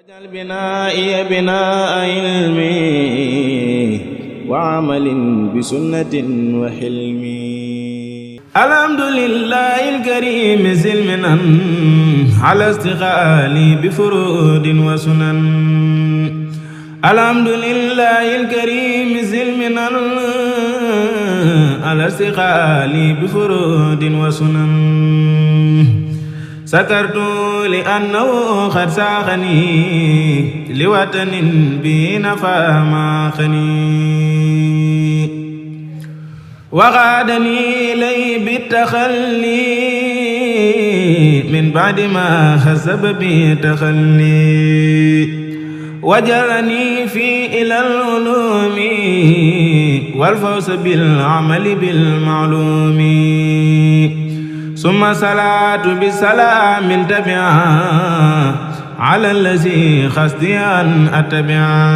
واجعل بنائي بناء علم وعمل بسنة وحلم. الحمد لله الكريم سلمنا على استقالي بفروض وسنن. الحمد لله الكريم سلمنا على استقالي بفروض وسنن. سكرت لأنه قد ساقني لوطن به نفى ما خني وغادني إليه بالتخلي من بعد ما خسب بي تخلي وجرني في إلى العلوم والفوز بالعمل بالمعلوم. ثم صلاة بسلام تبعا على الذي قصدي أن أتبعا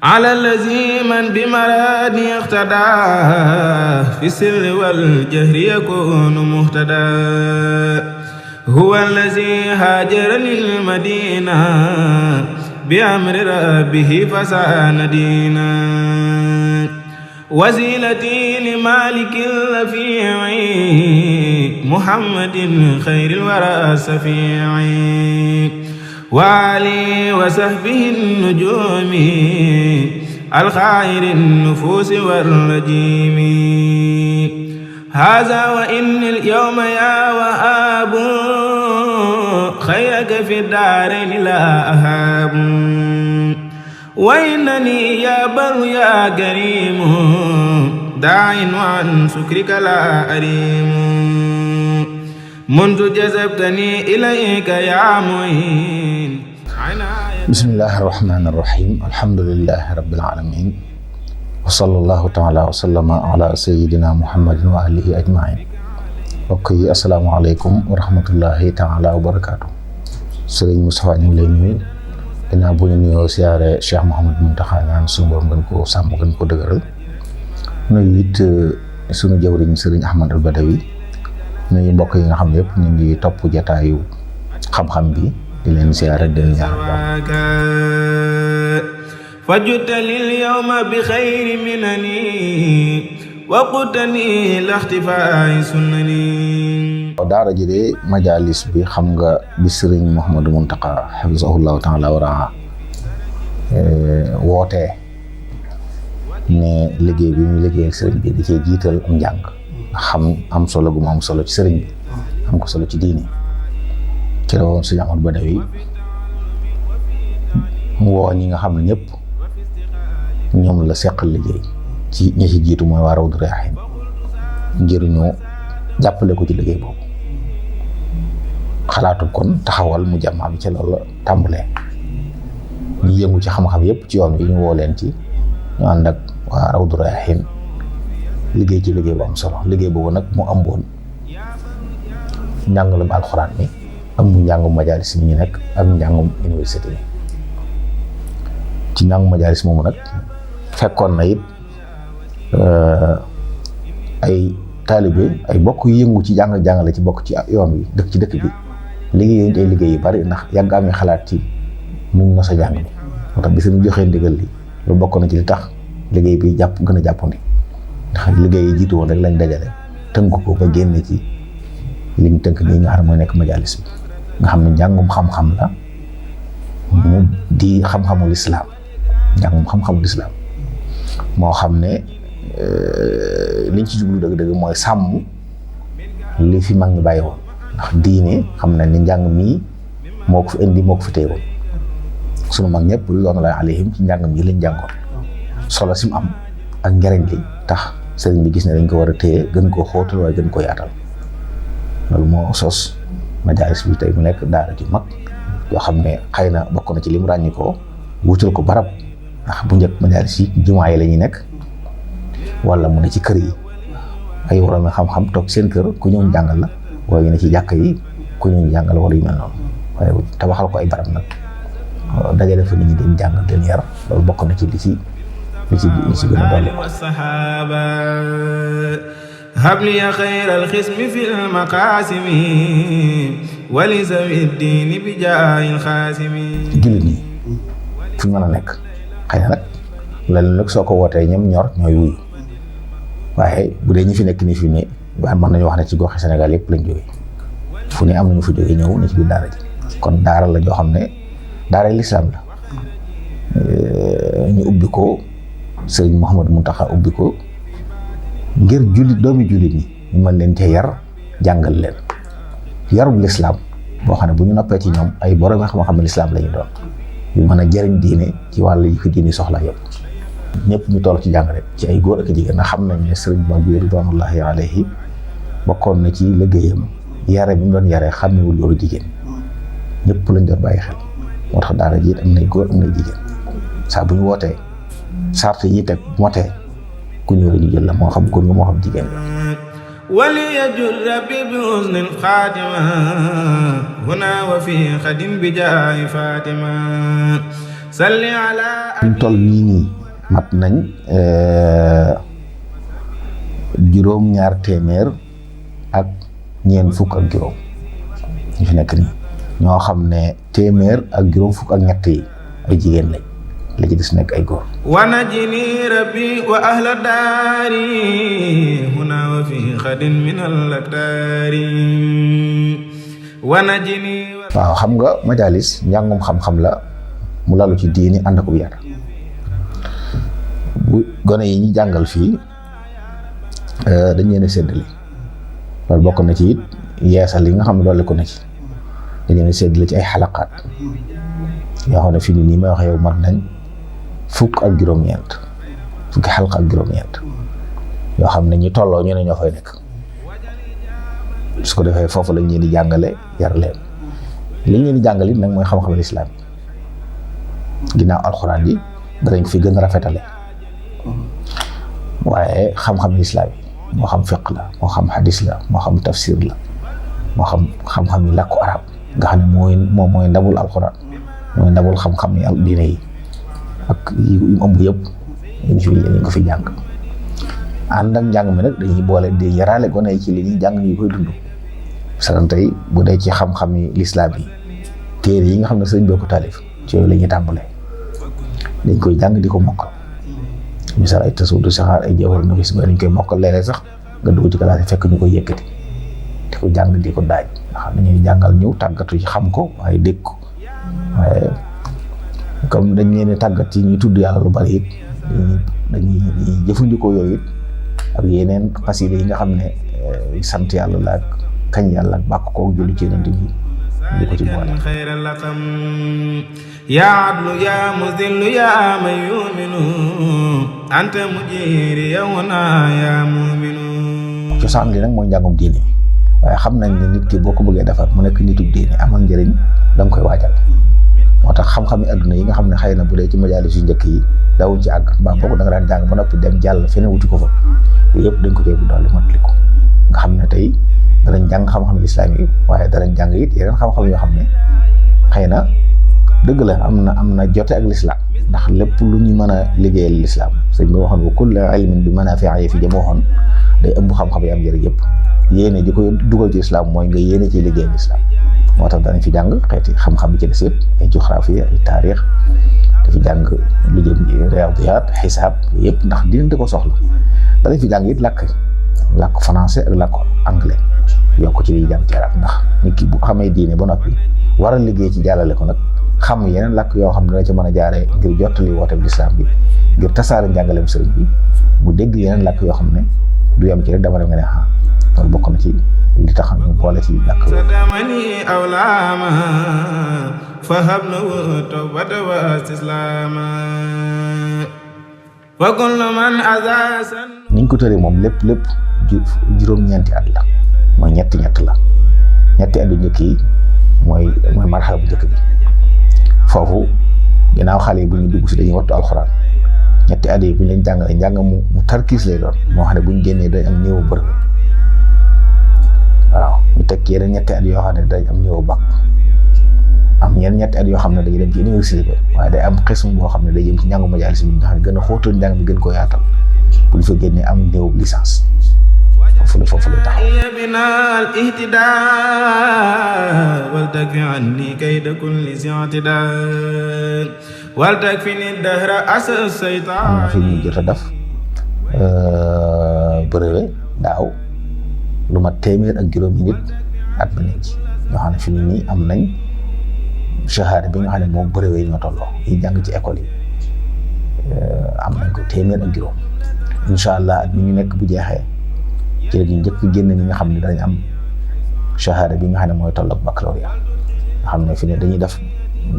على الذي من بمرادي اقتدى في السر والجهر يكون مهتدى. هو الذي هاجر للمدينة بأمر ربه فسان دينا. وسيلتي لمالك الرفيع محمد خير الورى السفيع وآله وصحبه النجوم الخير النفوس والرجيم. هذا وإن اليوم يا وهاب خيرك في الدارين لا أهاب. وإنني يا بر يا كريم داع وعن شكرك لا أريم. منذ جذبتني إليك يا معين. بسم الله الرحمن الرحيم. الحمد لله رب العالمين وصلى الله تعالى وسلم على سيدنا محمد وآله أجمعين. mbokk yi asalaamaaleykum wa rahmatullahi taala wa barakaatu. Sëriñ Moustapha ñu ngi lay nuyu ginnaaw bu ñu nuyoo siyaare Cheikh Mouhamadou Mountakha ñaan suñu borom gën koo sàmm gën ko dëgëral. nuyu it suñu jawriñ Sëriñ Ahmad al Badawi. nuyu mbokk yi nga xam ne yëpp ñu ngi topp jataayu xam-xam bi di leen siyaare di leen ñaan baax. fajtalil yawma bi xayri minani waqutani laxtifaay sunnani. daara ji de majalis bi xam nga bi Sëriñ Mouhamadou Mountakha hafizahullahu taala wa raa wootee ne liggéey bi ñu liggéeyal sëriñ bi di cee jiital am njàng xam am solo gu mu am solo ci sëriñ bi am ko solo ci diini ci la woon Sëriñ Ahmad Badawi mu woo ñi nga xam ne ñëpp ñoom la seqal liggéey ci ñi ci jiitu mooy waa Rawdu Rayaahiin ngir ñu jàppale ko ci liggéey boobu. xalaatu kon taxawal mu jamaa bi ci loolu la tàmbalee ñu yëngu ci xam-xam yëpp ci yoon wi ñu woo leen ci ñu ànd ak waa Rawdu Rayaahiin liggéey ci liggéey bu am solo. liggéey boobu nag mu ëmboon njàngalum alxuraan mi ak mu njàngum majalis mi ñu nekk ak njàngum université yi. ci njàngum majalis moomu nag fekkoon na it ay taalibe ay bokk yu yëngu ci jàngale ci bokk ci yoon wi dëkk ci dëkk bi liggéey ay liggéey yu bari ndax yàgg amee xalaat ci nuñ nos a jàng bi moo tax bi suñu joxee ndigal li lu bokk na ci li tax liggéey bi gën a jàppandi ndax liggéey yi jiitu woon rek lañ dajale tënk ko ba génne ci liñ tënk nii nga xam ne mooy nekk majalis bi nga xam ne njàngum xam-xam la mu di xam-xamul islaam njàngum xam-xamul islaam moo xam ne liñ ci jublu dëgg-dëgg mooy sàmm li fi mag ñi bàyyi woon ndax diine xam na ni njàng mii moo ko fi indi moo ko fi téye woon sunu mag ñëpp ridwaanullaahi alayhim ci njàng mii lañ jàngoon solo si mu am ak njariñ li tax sëriñ bi gis ne dañ ko war a téye gën koo xóotal waaye gën koo yaatal loolu moo sos majalis bi tey mu nekk daara ju mag yoo xam ne xëy na bokk na ci li mu ràññi ko wutal ko barab ndax bu njëkk majalis yi jumaa yi la ñuy nekk wala mu ne ci kër yi ay waroom xam-xam toog seen kër ku ñëw jàngal la wala ñu ne ci jàkk yi ku ñëw jàngal wala yu mel noonu waaye tabaxal ko ay barab nag dajale fa nit ñi dem jàng leen yar loolu bokk na ci li ci gën a dolli. habli xayral xismi fil maqaasimi wali zawi diini bi jaayil xaasimi. jullit ñi fu ñu mën a nekk xëy na nag leneen nag soo ko wootee ñoom ñor ñooy wuyu waaye bu dee ñi fi nekk nii fi ne waaye mën nañu wax ne ci goxi Sénégal yëpp lañ jógee fu ne am nañu fa jógee ñëw ne ci biir daara ji kon daara la joo xam ne daara lislaam la ñu ubbi ko sëriñ Mouhamadou Mountakha ubbi ko ngir jullit doomi jullit ñi ñu mën leen cee yar jàngal leen yarub lislaam boo xam ne bu ñu noppee ci ñoom ay borom xam-xam ne lislaam la ñu doon yu mën a jëriñ diine ci wàllu yi ko diine soxla yëpp ñëpp ñu toll ci jàng rek ci ay góor ak jigéen ndax xam nañ ne sëriñ Bamba ridwanullahi alayhi bokkoon na ci liggéeyam yare bi mu doon yaree xàmmewul góor jigéen ñëpp lañ doon bàyyi xel moo tax daara ji am nay góor am nay jigéen saa bu ñu wootee sart yi teg motee ku ñëw la ñu jël la moo xam góor nga moo xam jigéen la. وليجر ربي بحسن الخاتمة هنا وفي خدم بجاه فاطمة صل على. ñu toll nii mat nañ juróom-ñaar téeméer ak ñeent fukk ak juróom ñu fi nekk nii ñoo xam ne téeméer ak juróom fukk ak ñett yi ay jigéen lañ la ci des nekk ay góor. ونجني ربي وأهل داري هنا وفي خد من الأكدار ونجني. waaw xam nga majalis njàngum xam-xam la mu lalu ci diini ànd ak yar bu gone yi ñu jàngal fii dañ leen a séddale loolu bokk na ci it yeesal yi nga xam ne doole ko na ci dañ leen a séddale ci ay xalaqaat yoo xam ne fii nii may wax yow mat nañ fukk ak juróom-ñeent fukki xalqa ak juróom-ñeent yoo xam ne ñi tolloo ñu ne ñoo fay nekk su ko defee foofu lañ leen di jàngale yar leen li ñu leen di jàngale it nag mooy xam-xam lislaam ginnaaw alxuraan yi danañ fi gën a rafetale waaye xam-xam lislaam yi moo xam fiq la moo xam hadis la moo xam tafsir la moo xam xam-xam yi làkku arab nga xam ne mooy ndabul alxuraan mooy ndabul xam-xam yi diine yi ak yi ëmb yëpp ñu ko fi jàng ànd ak njàng mi nag dañuy boole di yaraale gone yi ci li ñuy jàng ñu koy dund sax tey bu dee ci xam-xam yi lislaam yi téere yi nga xam ne sëriñ boo ko taalif ci yooyu la ñuy tàmbalee dañ koy jàng di ko mokkal misaal ay tasawudu saxaar ay jawhar nafis ba dañ koy mokkal léeg-léeg sax nga dugg ci classe fekk ñu koy yëkkati di ko jàng di ko daaj nga xam ne ñuy jàngal ñëw tàggatu ci xam ko waaye dégg ko waaye comme dañ leen tàggat ci ñuy tudd yàlla lu bari it dañuy jëfandikoo yooyu it ak yeneen xasida yi nga xam ne sant yàlla la ak kañ yàlla ak bàkk ko julli ci yonent bi di ko ci boole. يا عدل يا مذل يا من يؤمن أنت مجيري هنا يا مؤمن. cosaan li nag mooy njàngum diine waaye xam nañ ne nit ki boo ko bëggee defar mu nekk nitu diine amal njëriñ da nga koy waajal moo tax xam-xam yi adduna yi nga xam ne xëy na bu dee ci majaalis yu njëkk yi dawuñ ci àgg mbaa boobu da nga daan jàng ba noppi dem jàll feneen wuti ko fa yooyu yëpp dañ ko cee bu dolli mottali ko nga xam ne tey danañ jàng xam-xam lislaam yi waaye danañ jàng it yeneen xam-xam yoo xam ne xëy na dëgg la am na jote ak lislaam ndax lépp lu ñu mën a liggéeyal lislaam sëñ bi waxoon wa kullu ilmin bi manaafi'i fi jëm waxoon day ëmb xam-xam yi am njëriñ yëpp yéene ji koy dugal ci lislaam mooy nga yéene ci liggéeyal lislaam moo tax danañ fi jàng xeeti xam-xam yi ci des yëpp ay géographie ay taarix dafi jàng lu jëm ci riyaadiyaat xisaab yëpp ndax dinañ ko soxla danañ fi jàng it làkk français ak làkk anglais yokk ci liy jàng ci arab ndax nit ki bu xamee diine ba noppi war a liggéey ci jàllale ko nag xam yeneen làkk yoo xam ne dana ci mën a jaaree ngir jottali wooteeb lislaam bi ngir tasaare njàngaleem sëriñ bi mu dégg yeneen làkk yoo xam ne du yem ci rek dama dem nga ne loolu bokk na ci li tax ñu boole ci làkk sadamani awlaama fahabna tawbata wa istislaama wa kullu man azasan niñ ko tëree moom lépp juróom-ñeenti at la mooy ñetti la ñetti at yu njëkk yi mooy marxala bu njëkk bi foofu ginnaaw xale yi bu ñu dugg si dañuy wattu alxuraan ñetti at yi bu ñu leen jàngalee njàng mu tarkiis lay doon moo xam ne bu ñu génnee dañ am néewu bër waaw ñu teg yeneen ñetti at yoo xam ne dañ am néewu bac am yeneen ñetti at yoo xam ne dañuy dem ci université ba waaye day am xism boo xam ne day jëm ci njàngu majaalis bi nga xam ne gën a xóotal njàng bi gën koo yaatal bu ñu fa génnee am néewu licence foofu lay taxaw. binal ihtidaa wal takfi anni kayda kulli i'tidaa wal takfini dahra asa saytaan. am na fi ñu jot a def brevet daaw lu mat 100 ak juróomi nit at ba nekk ñoo xam ne fi mu nii am nañ shahada bi nga xam ne moom brevet yi ñoo tolloo yi jàng ci école yi am nañ ko 100 ak juróom incha allah at mi ñu nekk bu jeexee ci la ñu njëkk génn ñi nga xam ne dañ am shahada bi nga xam ne mooy tolloog baccalauréat nga xam ne fi ne dañuy def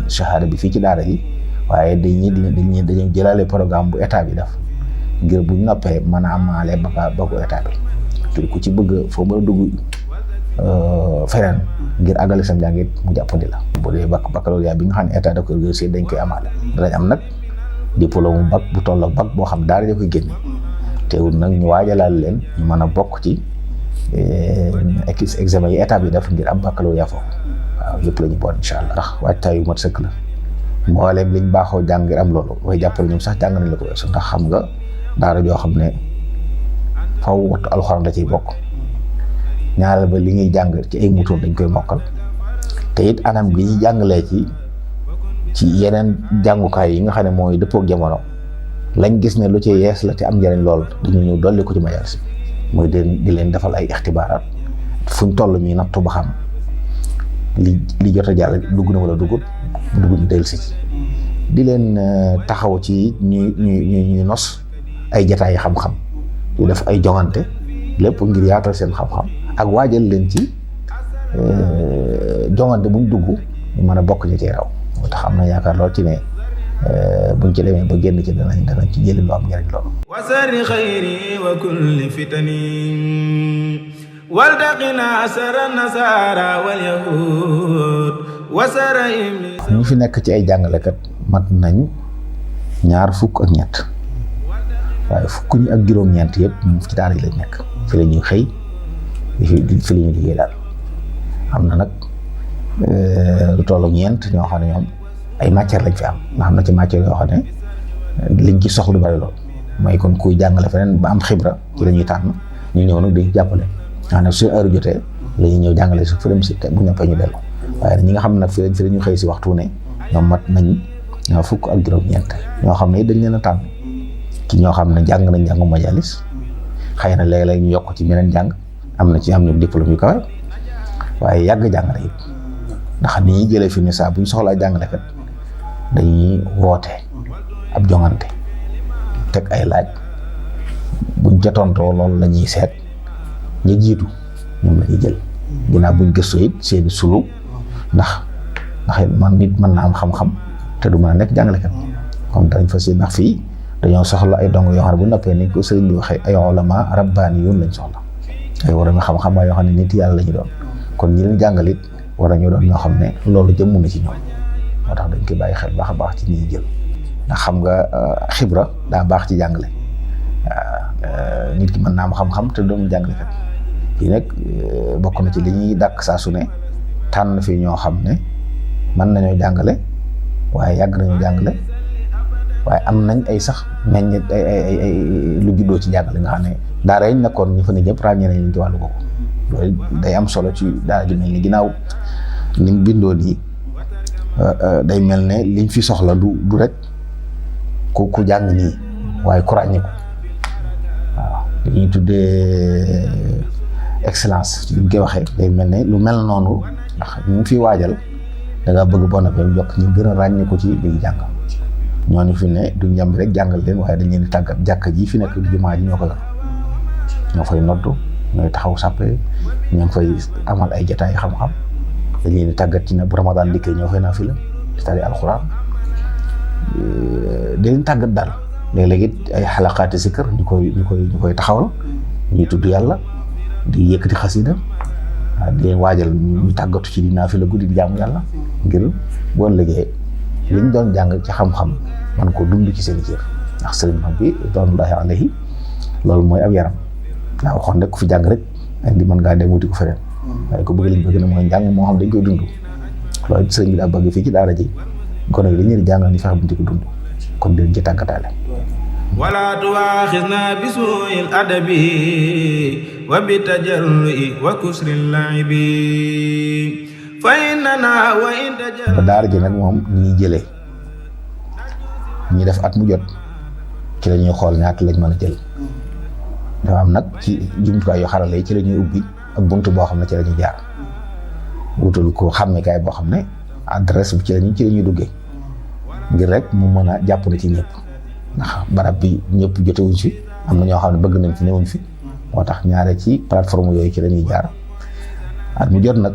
shahada bi fii ci daara ji waaye dañuy jëlale programme bu état bi def ngir buñ noppee mën a amaale bagu état bi te ku ci bëgg foo mën a dugg feneen ngir àggale sam njàng it mu jàppandi la. bu dee baccalauréat bi nga xam ne état da koy organisé dañ koy amaale danañ am nag diplôme bac bu tolloog bac boo xam daara da koy génne teewul nag ñu waajalaal leen ñu mën a bokk ci examen yi état bi def ngir am baccalauréat foofu waaw yëpp la ñu boole incha allah. ndax waajtaay yu mat sëkk la mbooleem liñ baaxoo jàng ngir am loolu way jàppale ñoom sax jàng nañ la ko weesu ndax xam nga daara joo xam ne faw wattu alxuraan da ciy bokk ñaareel ba li ñuy jàng ci ay mutuun dañ koy mokkal te it anam gi ñuy jàngalee ci yeneen jàngukaay yi nga xam ne mooy dëppook jamono lañ gis ne lu ci yees la te am njëriñ lool dañu ñëw dolli ko ci majalis mooy di leen defal ay ixtibaaraat fuñ toll ñuy nattu ba xam li jot a jàll dugg na wala dugg ñu dellusi ci di leen taxaw ci ñuy nos ay jataay xam-xam di def ay joŋante lépp ngir yaatal seen xam-xam ak waajal leen ci joŋante buñ dugg ñu mën a bokk ñu ci raw moo tax am na yaakaar lool ci ne buñ ci demee ba génn ci danañ ci jëli lu am njëriñ loolu. wasari xayri wa kulli fitani waltaqina asara nasara wal yahud wasara iblis. ñu fi nekk ci ay jàngalekat mat nañ 20 waaye fukk ñi ak juróom-ñeent yëpp ci daara yi lañ nekk fi la ñuy xëy fi la ñuy liggéey daal am na nag lu tollu ñeent ñoo xam ne ñoom ay matière lañ fi am nga xam na ci matière yoo xam ne liñ ci soxla du bari lool mooy kon kuy jàngale feneen ba am xibra ci la ñuy tànn ñu ñëw nag di jàppale nga xam ne su heure jotee la ñuy ñëw jàngale su fi dem si te bu ñoppee ñu dellu waaye ñi nga xam ne nag fi la ñu xëy si waxtu ne ñoom mat nañ fukk ak juróom-ñeent ñoo xam ne dañ leen a tànn ci ñoo xam ne jàng nañ jàngu majalis xëy na léeg-léeg ñu yokk ci meneen jàng am na ci am ñu diplôme yu kawe waaye yàgg jàngale it ndax ni ñuy jëlee fi ne saa bu ñu soxlaa jàngalekat dañuy woote ab joŋante teg ay laaj buñ ca tontoo loolu la ñuy seet ña jiitu ñoom la ñuy jël ginnaaw buñ gëstoo it seeni sulu ndax man nit mën na am xam-xam te du mën a nekk jàngalekat comme dañ fa si ndax fii dañoo soxla ay dong yoo xam ne bu noppee ni ko sëriñ bi waxee ay ulama rabbaaniyuun lañ soxla ay war a xam-xam yoo xam ne nit yàlla la ñu doon kon ñi leen jàngal it war nañoo doon ñoo xam ne loolu jëmm na ci ñoom moo tax dañ koy bàyyi xel baax a baax ci ñi jël ndax xam nga xibra daa baax ci jàngale nit ki mën naa am xam-xam te doon jàngalekat fii nag bokk na ci li ñuy dàkk saa su ne tànn fi ñoo xam ne mën nañoo jàngale waaye yàgg nañoo jàngale waaye am nañ ay sax meññ ay lu juddoo ci jàngale nga xam ne daara yi nekkoon ñu fa ne ñëpp ràññee nañ ci wàllu boobu loolu day am solo ci daara ju mel ni ginnaaw ni mu bindoo nii day mel ne liñ fi soxla du rek ku jàng nii waaye ku ràññee ko waaw li ñuy tuddee excellence ci liñ koy waxee day mel ne lu mel noonu ndax ñu fi waajal da nga bëgg bon affaire jokk ñu gën a ràññee ko ci liñ jàng ñooñu fi ne duñ jàmb rek jàngal leen waaye dañ leen di tàggat jàkka ji fi nekk jumaa ji ñoo ko yor ñoo fay noddu ñooy taxaw sàppe ñoo ngi fay amal ay jotaay xam-xam dañ leen di tàggat ci ne bu Ramadan dikkee ñoo fay naafila c'est-à-dire alxuraan di leen tàggat daal léeg-léeg it ay xalaqaati zikr ñu koy taxawal ñuy tudd yàlla di yëkkati xasida di leen waajal ñu tàggatu ci di naafila guddi di jaamu yàlla ngir boo liggéey liñ doon jàng ci xam-xam man ko dund ci seen cër ndax sëriñ mag bi ridwanullahi alayhi loolu mooy ab yaram daa waxoon rek ku fi jàng rek indi mën ngaa dem wuti ko feneen waaye ko bëgg liñ bëgg na mooy njàng moo xam dañ koy dund loolu sëriñ bi daa bëgg fii ci daara ji gone yi dañuy jàngal ñu fexe buñ ci ko dund kon dinañ ci tàggataale wala tuwaaxisna bi suu'il adabi wa bi tajarru'i wa kusril la'ibi fa innana wa in tajarru. daara ji nag moom ñuy jëlee ñi def at mu jot ci la ñuy xool ñaata lañ mën a jël. dafa am nag ci jumtuwaay yu xarala yi ci la ñuy ubbi ak buntu boo xam ne ci la ñuy jaar wutal ko xàmmekaay boo xam ne adresse bi ci la ñuy duggee ngir rek mu mën a jàpp na ci ñëpp ndax barab bi ñëpp jotewuñ fi am na ñoo xam ne bëgg nañ fi newuñ fi moo tax ñaare ci plateforme yooyu ci la ñuy jaar at mu jot nag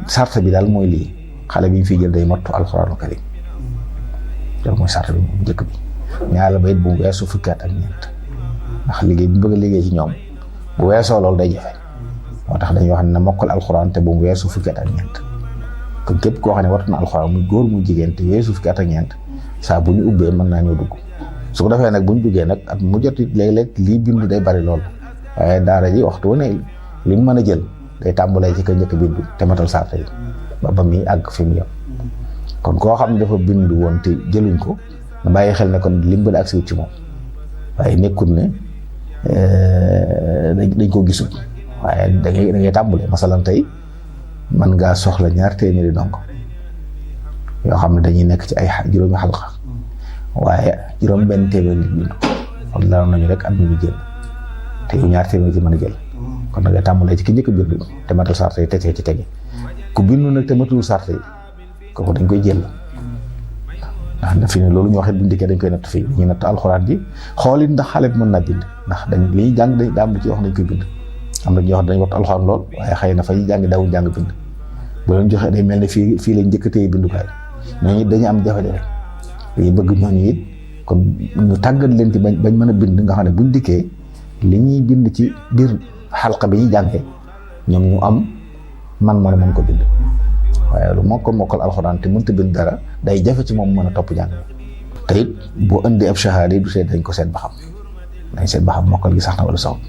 sart bi daal mooy lii xale bi ñu fiy jël day mottu alxuraanu karim loolu mooy sart bi mu njëkk bi ñaareel ba it bu mu weesu fukki at ak ñeent ndax liggéey bi mu bëgg a liggéey ci ñoom bu weesoo loolu day jafe moo tax dañuy wax ne na mokkal alxuraan te bu mu weesu fukki at ak ñeent kon képp koo xam ne wattu na alxuraan muy góor muy jigéen te weesu fukki at ak ñeent saa bu ñu ubbee mën naa ñëw dugg su ko defee nag bu ñu duggee nag at mu jot it léeg-léeg lii bindu day bari lool waaye daara ji waxtu wane li mu mën a jël day tàmbalee ci ka njëkk bindu te matal sart yi ba muy àgg fi mu yem kon koo xam ne dafa bindu woon te jëluñ ko na bàyyi xel ne kon lim bëgg a agsi ci moom waaye nekkul ne dañ ko gisul waaye da ngay tàmbalee masalan tey mën ngaa soxla 2 téeméeri ndongo yoo xam ne dañuy nekk ci ay juróomi xalqa waaye juróom benn téeméer nit bindu kon la nañu rek at mi ñu génn te yow 2 téeméer ci mën a jël kon da ngay tàmbalee ci ki njëkk bindu te matal sart yi tegee ci tege ku bindu nag te matul sart yi kooku dañ koy jël ndax na fi ne loolu ñu waxee bu ndikkee dañ koy natt fii dañuy natt alxuraan ji xool it ndax xale bi mën naa bind ndax dañ li ñuy jàng day daam ci wax dañ koy bind am na ñoo xam dañ wattu alxuraan lool waaye xëy na fa ñuy jàng daawul jàng bind bu leen joxee day mel ne fii lañ njëkk a téye bindukaay ñooñu it dañu am jafe-jafe dañuy bëgg ñooñu it kon ñu tàggat leen ci bañ mën a bind nga xam ne buñ dikkee li ñuy bind ci biir xalqa bi ñuy jàngee ñoom ñu am man mën ko bind waaye lu mokkal alxuraan te mënta bind dara day jafe ci moom mën a topp jàng te it boo indi ab shahada yi du seet dañ ko seet ba xam dañ seet ba xam mokkal gi sax na wala saxut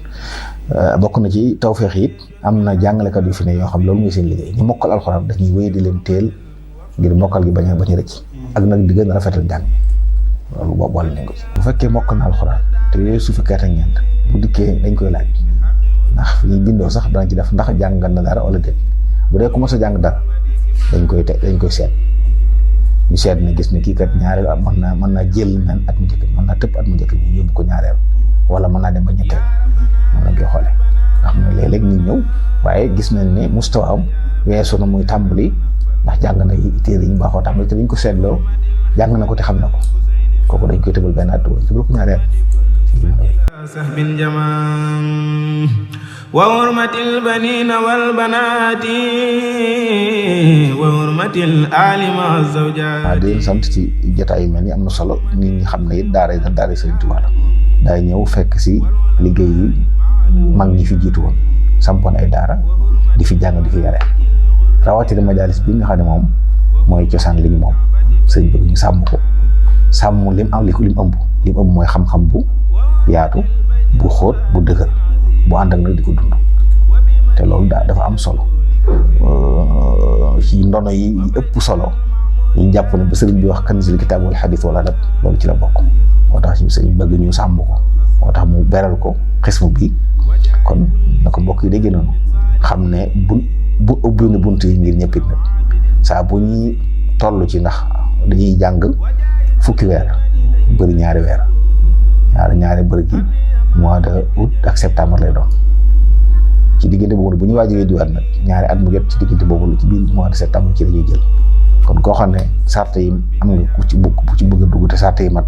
bokk na ci tawfeex it am na jàngalekat yu fi ne yoo xam loolu mooy seen liggéey ñu mokkal alxuraan dañuy wéy di leen teel ngir mokkal gi bañ a rëcc ak nag di gën a rafetal jàng loolu boobu boole nañ ko ci. bu fekkee mokkal na alxuraan te yooyu su fekkee ak ñeent bu dikkee dañ koy laaj ndax fi ñuy bindoo sax dana ci def ndax jàngal na dara wala déet bu dee ku mos a jàng dara dañ koy seet ñu seet ne gis ne kii kat ñaareel mën naa jël men at mu njëkk mën naa tëpp at mu njëkk ñu yóbbu ko ñaareel wala mën naa dem ba ñetteel moom lañ koy xoolee nga xam ne léeg-léeg ñu ñëw waaye gis nañ ne mustawaam weesu na muy tàmbali ndax jàng na téere yi ñu baaxoo tàmbali te buñ ko seetloo jàng na ko te xam na ko kooku dañ koy tëbal benn at wala tëbal ko ñaareel sahbin jamaa wa hurmatil baniina wal banaati wa hurmatil aali ma'a zawjaati. di leen sant ci jotaay yu mel ni am na solo nit ñi xam ne it daara Sëriñ Tuubaa la daay ñëw fekk si liggéey yi mag ñi fi jiitu woon sampoon ay daara di fi jàng di fi yare rawatina majaalis bi nga xam ne moom mooy cosaan li ñu moom sëñ bëgg ñu sàmm ko sàmm lim ëmb mooy xam-xam bu yaatu bu xóot bu dëgër bu ànd ak nag di ko dund te loolu dafa am solo ci ndono yi ëpp solo ñu jàpp ne ba sëriñ bi wax kanzul kitaab wal xadiis wala adab loolu ci la bokk moo tax ñu sëriñ bëgg ñu sàmm ko moo tax mu beral ko xismu bi kon na ko mbokk yi dégg noonu xam ne bu ubbi na bunt yi ngir ñëppit nag saa bu ñuy toll ci ndax dañuy jàng fukki weer bëri ñaari weer ñaari bëri gi mois de août ak septembre lay doon ci diggante boobu bu ñu waajee diwaat nag ñaari at mu jot ci diggante boobu la ci biir mois de septembre ci la ñuy jël kon koo xam ne sart yi am nga ku ci bëgg a dugg te sart yi mat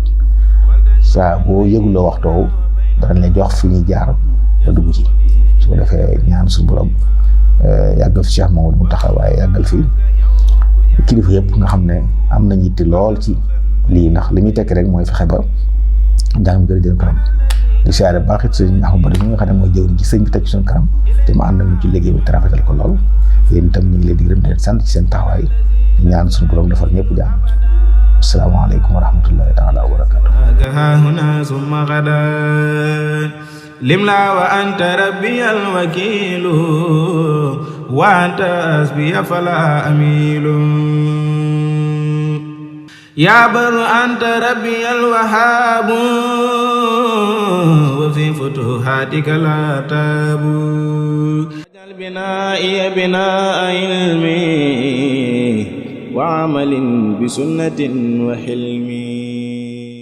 saa boo yëguloo waxtoo danañ la jox fi ñuy jaar la dugg ci su ko defee ñaan suñu borom yàggal fi Cheikh Mamadou Mountakha waaye yàggal fi kilifa yëpp nga xam ne am nañ yitte lool ci lii ndax li muy tekki rek mooy fexe ba njàng mi gën a jëm kanam di siyaare baax it sëñ Ahmadu Bari mi nga xam ne mooy jëwriñ ci sëñ bi teg ci suñu kanam te ma ànd nañu ci liggéey bi te rafetal ko lool yéen itam ñu ngi leen di gërëm di leen sant ci seen taxawaay di ñaan suñu borom defal ñëpp jàmm asalaamaaleykum wa rahmatullahi taala wa barakatuh limla wa anta rabbiyal wakiilu wa anta hasbiya fala amilu yaa barru anta rabbi alwahaabu wa fi futuhaatika laa taabu wajal binaa'iya binaa'a ilmi wa amalin bi sunnatin wa hilmi